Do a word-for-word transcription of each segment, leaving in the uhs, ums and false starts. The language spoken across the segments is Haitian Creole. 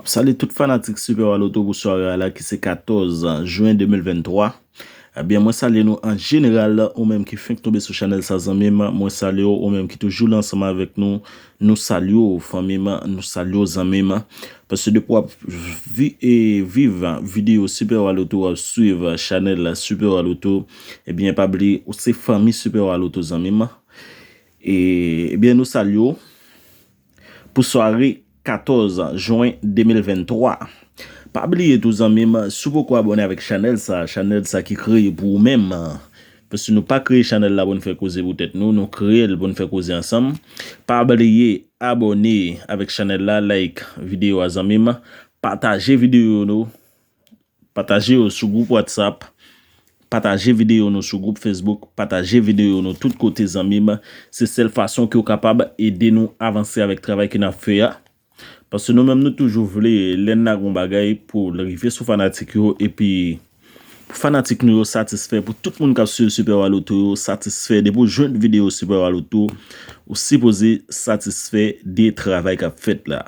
Salye tout fanatik Super Wa Loto pou sware a la ki se katòz jen de mil venntwa. Ebyen, mwen salye nou an jeneral, ou menm ki fenk tonbe sou chanèl sa, zanmi m. Mwen salye w, ou menm ki toujou la ansanm avèk nou. Nou salye w, fanmi m, nou salye w, zanmi m. Paske depi w ap vi-, e, viv videyo Super Wa Loto, w ap swiv chanèl Super Wa Loto, ebyen, pa bliye, ou se fanmi Super Wa Loto, zanmi m. E, ebyen, nou salye w pou sware katòz jen de mil venntwa. Pa bliye tou, zanmi m, si w poko abòne avèk chanèl sa, chanèl sa ki kreye pou ou menm, paske nou pa kreye chanèl la pou n fè koze pou tèt nou, nou kreye l pou n fè koze ansanm. Pa bliye abòne avèk chanèl la, like videyo a, zanmi m, pataje videyo nou, pataje yo sou gwoup WhatsApp, pataje videyo nou sou gwoup Facebook, pataje videyo nou tout kote, zanmi m. Se sèl fason ke w kapab ede nou avanse avèk travay ke n ap fè a. Paske nou menm, nou toujou vle, lè n lage yon bagay, pou l rive sou fanatik yo, epi pou fanatik nou yo satisfè, pou tout moun k ap swiv Super Wa Loto yo satisfè. Depi w jwenn videyo Super Wa Loto, ou sipoze satisfè de travay k ap fèt la.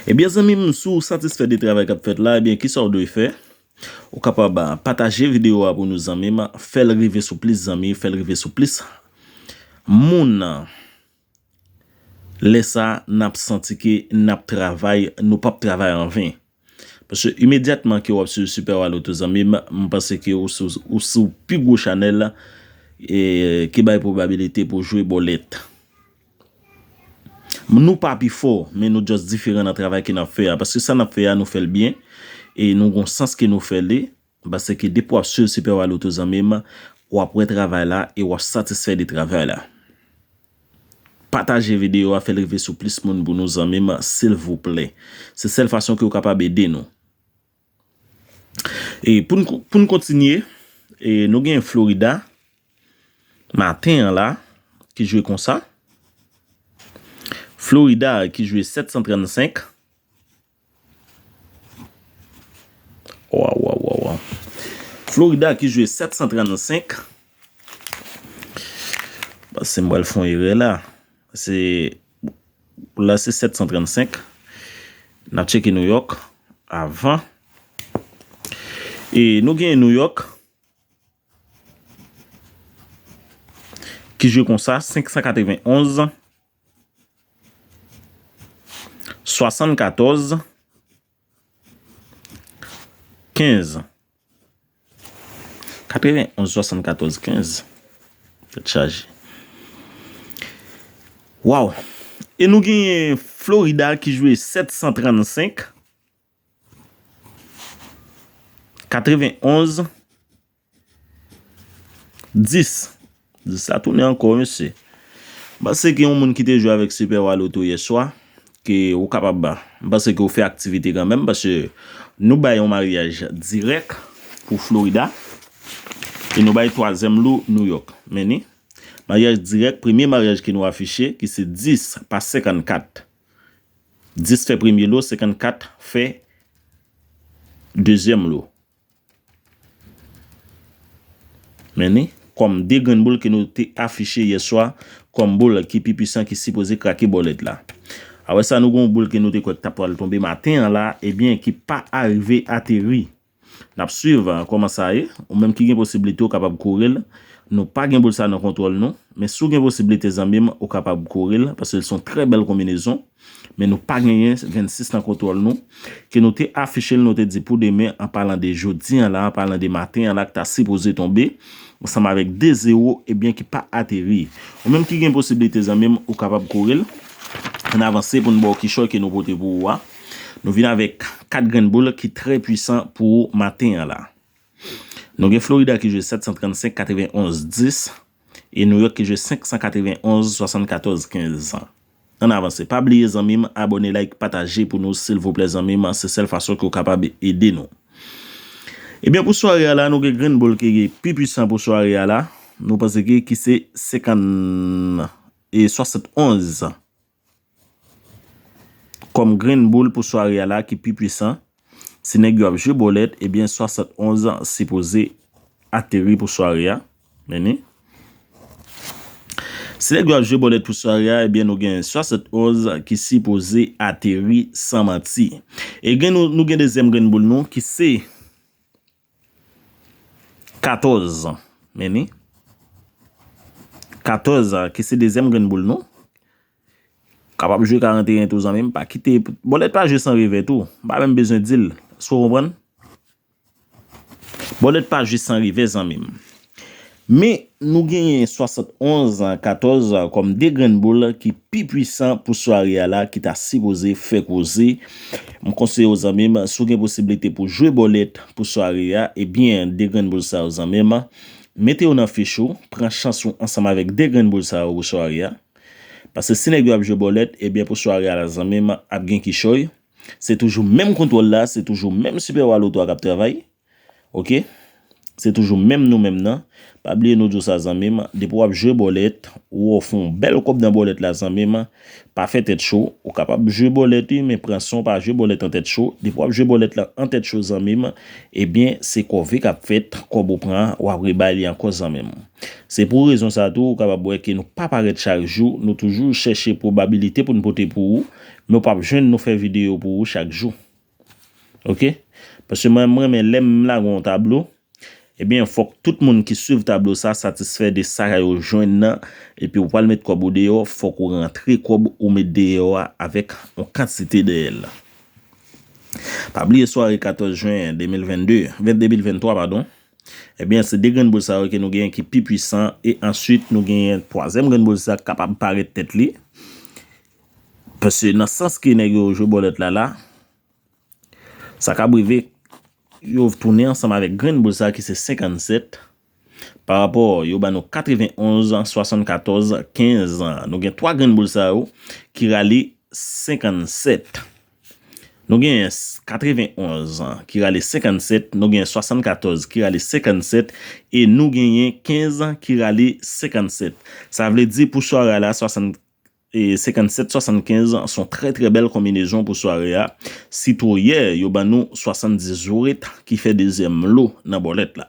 Ebyen, zanmi m, si w satisfè de travay k ap fèt la, ebyen, kisa w dwe fè? Ou kapab, ah, pataje videyo a pou nou, zanmi m, fè l rive sou plis zanmi, fè l rive sou plis moun. Lè sa, n ap santi ke n ap travay, nou p ap travay an ven. Paske imedyatman ke w ap swiv Super Wa Loto, zanmi m, m panse ke ou sou, ou sou pi gwo chanèl, e, ki bay pwobabilite pou jwe bòlèt. Nou pa pi fò, men nou just diferan nan travay ke n ap fè a. Paske sa n ap fè a, nou fè l byen, e nou gon sans ke nou fè li. Paske depi w ap swiv Super Wa Loto, zanmi m, w ap wè travay la e w ap satisfè de travay la. Pataje videyo a, fè l rive sou plis moun pou nou, zanmi m, silvouplè. Se sèl fason ke w kapab ede nou. E pou n, pou n kontinye, e nou gen Florida, maten an la, ki jwe konsa. Florida ki jwe sèt san trannsenk. Waw, waw, waw, waw. Florida ki jwe sèt san trannsenk. Paske m pral fè yon erè la. Se, la, se sèt san trannsenk. N ap tcheke New York avan. E nou gen New York ki jwe konsa, senk san katrevenn onz, swasannkatòz, kenz. Katrevenn onz, swasannkatòz, kenz. Tèt chaje. Waw. E nou genyen Florida ki jwe sèt san trannsenk, katrevenn onz, dis. Dis la tounen ankò, mesye. M panse ke yon moun ki te jwe avèk Super Wa Loto yè swa, ke ou kapab, m panse ke ou fè aktivite kanmenm, paske nou bay yon maryaj dirèk pou Florida, e nou bay twazyèm lo New York. Men ni, maryaj dirèk, premye maryaj ke nou afiche, ki se dis pa senkannkat. Dis fè premye lo, senkannkat fè dezyèm lo. Men ni, kòm de grenn boul ke nou te afiche yè swa, kòm boul ki pi pwisan ki sipoze krake bòlèt la. Apre sa, nou gen yon boul ke nou te kwè k t ap pral tonbe maten an la, ebyen, ki pa arive ateri. N ap swiv, ah, kòman sa ye. Ou menm ki gen posiblite, ou kapab kore l. Nou pa gen boul sa nan kontwòl nou. Men si w gen posiblite, zanmi m, ou kapab kore l, paske l se yon trè bèl konbinezon. Men nou pa genyen vennsis nan kontwòl nou. Ke nou te afiche l, nou te di pou demen, an palan de jodi an la, an palan de maten an la, ki ta sipoze tonbe, ansanm avèk de zewo, ebyen, ki pa ateri. Ou menm ki gen posiblite, zanmi m, ou kapab kore l. Ann avanse pou n ba w kichòy ke nou pote pou ou a. Nou vin avèk kat grenn boul ki trè pwisan pou maten an la. Nou gen Florida ki jwe sèt san trannsenk, katrevenn onz, dis, e New York ki jwe senk san katrevenn onz, swasannkatòz, kenz. Ann avanse. Pa bliye, zanmi m, abòne, like, pataje pou nou, silvouplè, zanmi m. Se sèl fason ke w kapab ede nou. Ebyen, pou sware a la, nou gen grenn boul ki pi pwisan pou sware a la. Nou panse ki, ki se senkant e swasantonz. Kòm grenn boul pou sware a la ki pi pwisan. Si nèg yo ap jwe bòlèt, ebyen, swasantonz sipoze ateri pou sware a. Men ni. Si nèg yo ap jwe bòlèt pou sware a, ebyen, nou gen swasannonz ki sipoze ateri san manti. E gen nou, nou gen dezyèm grenn boul nou ki se katòz. Men ni. Katòz ki se dezyèm grenn boul nou. Kapab jwe karanteyen tou, zanmi m. Pa kite. Bòlèt pa jwe san revè tou. M pa menm bezwen di l. Èske w konprann? Bòlèt pa jwe san revè, zanmi m. Men, nou genyen swasannonz katòz kòm de grenn boul ki pi pwisan pou sware a la, ki ta sipoze fè koze. M konseye w, zanmi m, si w gen posiblite pou jwe bòlèt pou sware a, ebyen, de grenn boul sa yo, zanmi m, mete yo nan fich ou, pran chans ou ansanm avèk de grenn boul sa yo pou sware a. Paske si nèg yo ap jwe bòlèt, ebyen, pou sware a la, zanmi m, ap gen kichòy. Se toujou menm kontwòl la, se toujou menm Super Wa Lotto a k ap travay. Oke? Se toujou menm nou menm nan. Pa bliye nou di w sa, zanmi m. Depi w ap jwe bòlèt, ou wè w fè yon bèl kòb nan bòlèt la, zanmi m, pa fè tèt cho. Ou kapab jwe bòlèt, wi, men pran san w pa jwe bòlèt an tèt cho. Depi w ap jwe bòlèt la an tèt cho, zanmi m, ebyen, se kòve k ap fèt, kòb ou pran an, w ap rebay li ankò, zanmi m. Se pou rezon sa a tou, ou kapab wè ke nou pa parèt chak jou, nou toujou chèche pwobabilite pou n pote pou ou, men w p ap jwenn nou fè videyo pou ou chak jou. Oke? Paske mwen, m renmen lè m lage yon tablo, ebyen, fòk tout moun ki swiv tablo sa satisfè de sa yo jwenn nan, epi w pral met kòb ou deyò, fòk ou rantre kòb ou met deyò a avèk yon kantite dèyè l. Pa bliye sware katòz jen de mil vennde, ven-, de mil venntwa, padon. Ebyen, se de grenn boul sa yo ke nou genyen ki pi pwisan, e answit, nou genyen twazyèm grenn boul sa k kapab parèt tèt li. Paske nan sans ke nèg yo jwe bòlèt la la, sa ka rive yo tounen ansanm avèk grenn boul sa ki se senkannsèt. Pa rapò, yo ban nou katrevenonz, swasannkatòz, kenz. Nou gen twa grenn boul sa yo ki rale senkannsèt. Nou gen s-, katrevenonz ki rale senkannsèt, nou gen swasannkatòz ki rale senkannsèt, e nou genyen kenz ki rale senkannsèt. Sa vle di pou sware a la, swasann e senkannsèt swasannkenz se yon trè, trè bèl konbinezon pou sware a. Sitou yè, yo ban nou swasanndizwit ki fè dezyèm lo nan bòlèt la.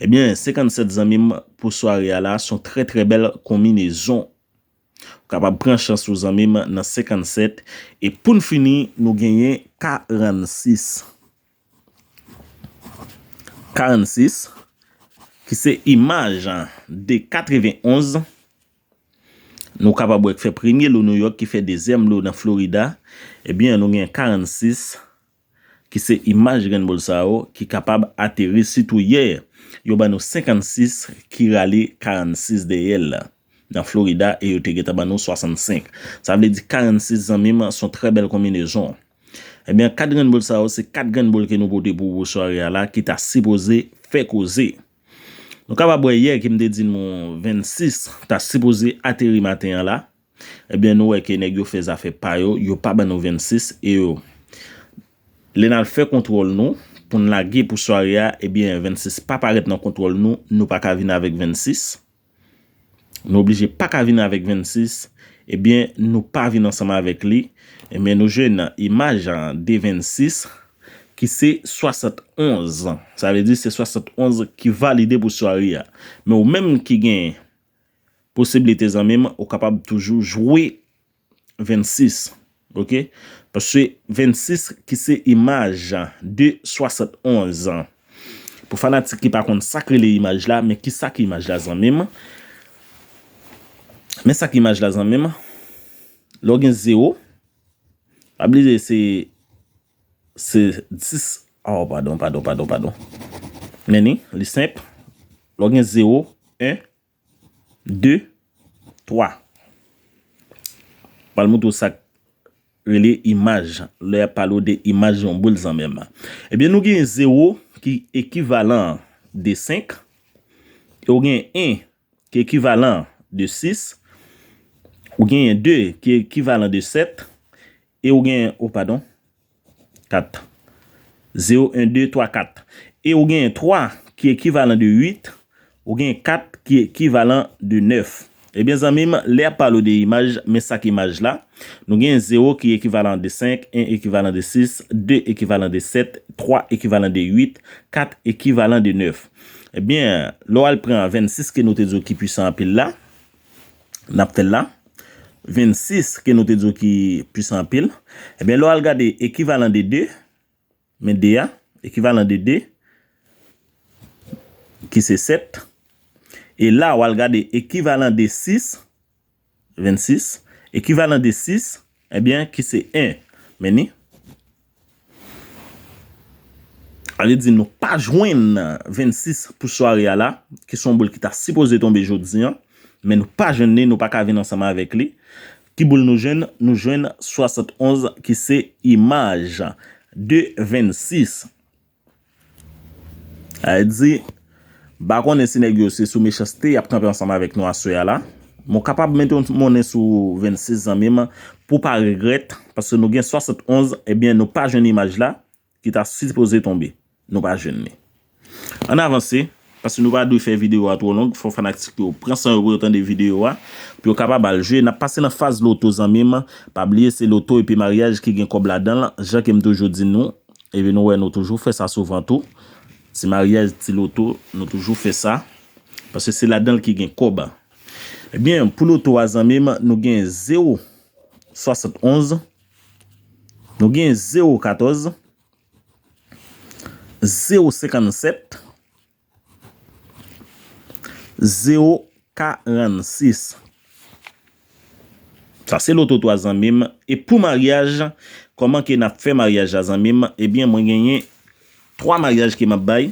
Ebyen, senkannsèt zanmi m pou sware a la, se yon trè, trè bèl konbinezon. Ou kapab pran chans ou zanmi m nan senkannsèt. E pou n fini, nou genyen karannsis. Karannsis, ki se imaj de katrevenonz. Nou kapab wè k fè premye lo Nouyòk, ki fè dezyèm lo nan Florida. Ebyen, nou gen karannsis, ki se imaj grenn boul sa yo, ki kapab ateri sitou yè. Yo ban nou senkansis, ki rale karannsis dèyè l nan Florida, e yo te gentan ban nou swasannsenk. Sa vle di karannsis zanmi m, se yon trè bèl konbinezon. Ebyen, kat grenn boul sa yo, se kat grenn boul ke nou pote pou ou pou sware a la, ki ta sipoze fè koze. Nou kapab wè yè ke m te di nou vennsis ta sipoze ateri maten an la. Ebyen, nou wè ke nèg yo fè zafè pa yo, yo pa ban nou vennsis, e yo, lè n al fè kontwòl nou, pou n lage pou sware a, ebyen, vennsis pa parèt nan kontwòl nou, nou pa ka vin avèk vennsis. Nou oblije pa ka vin avèk vennsis, ebyen, nou pa vin ansanm avèk li. Ebyen, nou jwenn imaj de vennsis, ki se swasantonz. Sa vle di se swasantonz ki valide pou sware a. Men ou menm ki gen posiblite zanmi m, ou kapab toujou jwe vennsis. Oke? Paske vennsis ki se imaj de swasantonz. Pou fanatik ki pa konn sa k rele imaj la, men ki sa ki imaj la zanmi m? Men sa ki imaj la zanmi m. Lè w gen zewo, pa bliye se, se dis. Oh, padon, padon, padon, padon. Men ni, li senp. Lè w gen zewo, en, de, twa. Pral montre w sa k rele imaj. Lè y ap pale w de imaj yon boul zanmi m. Ebyen, nou gen zewo ki ekivalan de senk. E w gen en ki ekivalan de sis. Ou genyen de ki ekivalan de sèt. E ou gen, oh, padon, kat. Zewo, en, de, twa, kat. E ou gen twa ki ekivalan de uit, ou gen kat ki ekivalan de nèf. Ebyen, zanmi m, lè y ap pale w de imaj, men sa k imaj la. Nou gen zewo ki ekivalan de senk, en ekivalan de sis, de ekivalan de sèt, twa ekivalan de uit, kat ekivalan de nèf. Ebyen, lè w al pran vennsis ke nou te di w ki pwisan anpil la, n ap fè l la. Vennsis, ke nou te di w ki pwisan anpil. Ebyen, lè w al gade ekivalan de de, men de a, ekivalan de de, ki se sèt. E la, w al gade ekivalan de sis, vennsis, ekivalan de sis, ebyen, ki se en. Men ni. Sa vle di nou pa jwenn vennsis pou sware a la, ki se yon boul ki ta sipoze tonbe jodi a, men nou pa jwenn li, nou pa ka vin ansanm avèk li. Ki boul nou jwenn? Nou jwenn swasannonz, ki se imaj de vennsis. Sa vle di, m pa konnen si nèg yo se sou mechanste y ap kanpe ansanm avèk nou aswè a la. Mwen kapab mete yon monnen sou vennsis, zanmi m, pou pa regrèt, paske nou gen swasannonz, ebyen, nou pa jwenn imaj la, ki ta sipoze tonbe. Nou pa jwenn li. Ann avanse, paske nou pa dwe fè videyo a twò long, fò fanatik yo pran san yo pou yo tande videyo a, pou yo kapab al jwe. N ap pase nan faz loto, zanmi m. Pa bliye, se loto epi maryaj ki gen kòb ladan l, jan ke m toujou di nou. Epi nou wè, nou toujou fè sa souvan tou. Ti maryaj, ti loto, nou toujou fè sa. Paske se ladan l ki gen kòb. Ebyen, pou loto a, zanmi m, nou gen zewo swasannonz, nou gen zewo katòz, zewo senkannsèt, zewo karannsis. Sa se loto twa, zanmi m. E pou maryaj, kòman ke n ap fè maryaj la, zanmi m? Ebyen, mwen genyen twa maryaj ke m ap bay.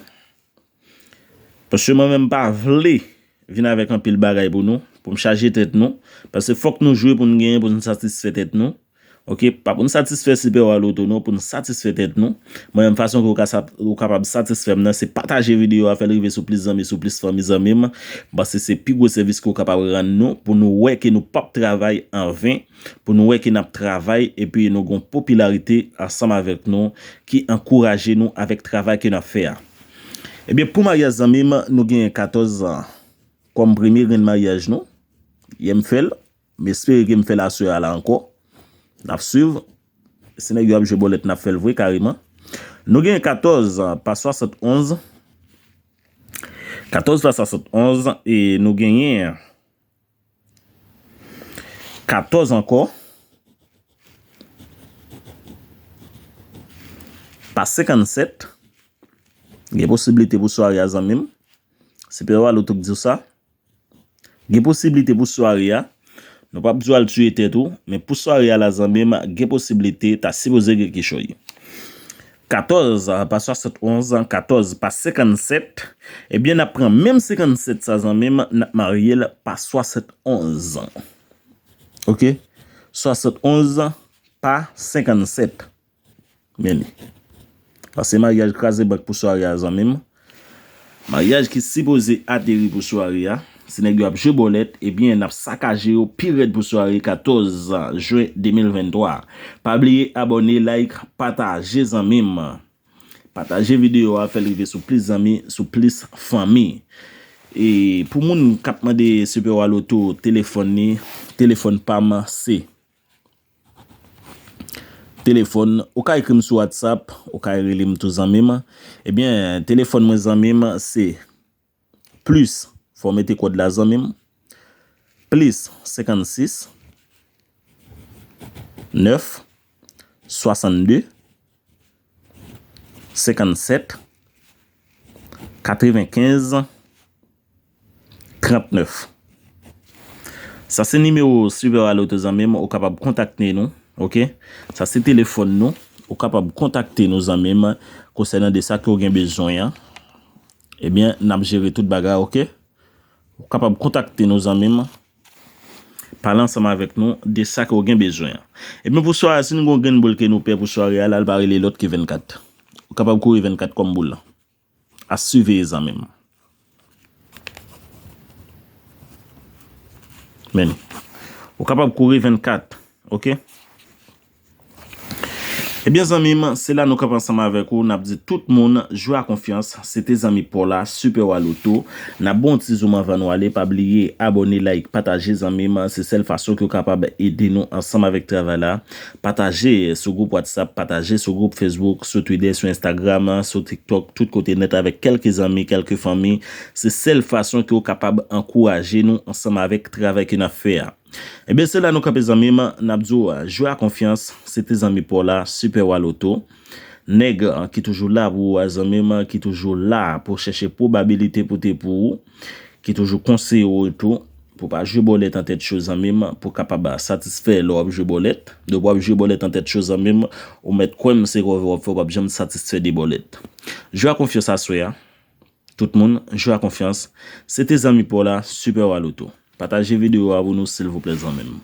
Paske mwen menm m pa vle vin avèk anpil bagay pou nou, pou m chaje tèt nou. Paske fòk nou jwe pou n genyen, pou n satisfè tèt nou. Oke, pa pou n satisfè Super Wa Loto non, pou n satisfè tèt nou. Mwen menm, fason ke w ka sa, ou kapab satisfè m nan, se pataje videyo a, fè l rive sou plis zanmi, sou plis fanmi, zanmi m. M panse se pi gwo sèvis ke w kapab rann nou, pou nou wè ke nou p ap travay an ven, pou nou wè ke n ap travay, epi nou gon popilarite ansanm avèk nou, ki ankouraje nou avèk travay ke n ap fè a. Ebyen, pou maryaj, zanmi m, nou genyen katòz kòm premye grenn maryaj nou. Yè m fè l, m espere ke m fè l aswè a la ankò. N ap swiv. Si nèg yo ap jwe bòlèt, n ap fè l vre kareman. Nou genyen katòz pa swasannonz. Katòz pa swasannonz, e nou genyen katòz ankò pa senkannsèt. Gen posiblite pou sware a, zanmi m. Super Wa Loto k di w sa. Gen posiblite pou sware a. Nou p ap di w al tiye tèt ou, men pou sware a la, zanmi m, gen posiblite, ta sipoze gen kichòy. Katòz pa swasannonz, katòz pa senkannsèt. Ebyen, n ap pran menm senkannsèt sa, zanmi m, n ap marye l pa swasannonz. Oke? Swasannonz pa senkannsèt. Men li. Sa se maryaj kraze bank pou sware a, zanmi m. Maryaj ki sipoze ateri pou sware a. Si nèg yo ap jwe bòlèt, ebyen, n ap sakaje yo pi rèd pou sware katòz jen de mil venntwa. Pa bliye abòne, like, pataje, zanmi m. Pataje videyo a, fè l rive sou plis zanmi, sou plis fanmi. E pou moun k ap mande Super Wa Loto telefòn li, telefòn pa m se telefòn, ou ka ekri m sou WhatsApp, ou ka rele m tou, zanmi m. Ebyen, telefòn mwen, zanmi m, se plis, fò w mete kòd la, zanmi m, plis senkannsis, nèf, swasanndde, senkannsèt, katrevenkenz, trannèf. Sa se nimewo Super Wa Loto, zanmi m, ou kapab kontakte nou, oke? Sa se telefòn nou, ou kapab kontakte nou, zanmi m, konsènan de sa ke w gen bezwen an. Ebyen, n ap jere tout bagay, oke? Ou kapab kontakte nou, zanmi m, pale ansanm avèk nou de sa ke w gen bezwen an. Ebyen, pou sware a, si nou gen yon grenn boul ke nou pè pou sware a, l al pa rele lòt ke vennkat. Ou kapab kouri vennkat kòm boul la. A siveye, zanmi m. Men, ou kapab kouri vennkat, oke? Ebyen zanmi m, se la nou kanpe ansanm avèk ou, n ap di tout moun, jwe a konfyans, se te zanmi pa w la, Super Wa Loto. N ap ba w ti zoom anvan nou ale, pa bliye abòne, like, pataje zanmi m, se sèl fason ke w kapab ede nou ansanm avèk travay la. Pataje sou gwoup WhatsApp, pataje sou gwoup Facebook, sou Twitter, sou Instagram, sou TikTok, tout kote nèt avèk kèlke zanmi, kèlke fanmi. Se sèl fason ke w kapab ankouraje nou ansanm avèk travay ke n ap fè a. Ebyen se la nou kanpe zanmi m, n ap di w, jwe a konfyans, se te zanmi pa w la, Super Wa Loto. Nèg ki toujou la pou ou a zanmi m, ki toujou la pou chèche pwobabilite pote pou ou, ki toujou konseye w tou, pou pa jwe bòlèt an tèt cho zanmi m, pou kapab satisfè lè w ap jwe bòlèt. Depi w ap jwe bòlèt an tèt cho zanmi m, ou mèt kwè m se kòve w ap fè, w p ap janm satisfè de bòlèt. Jwe a konfyans aswè a. Tout moun, jwe a konfyans. Se te zanmi pa w la, Super Wa Loto. Pataje videyo a pou nou silvouplè zanmi m.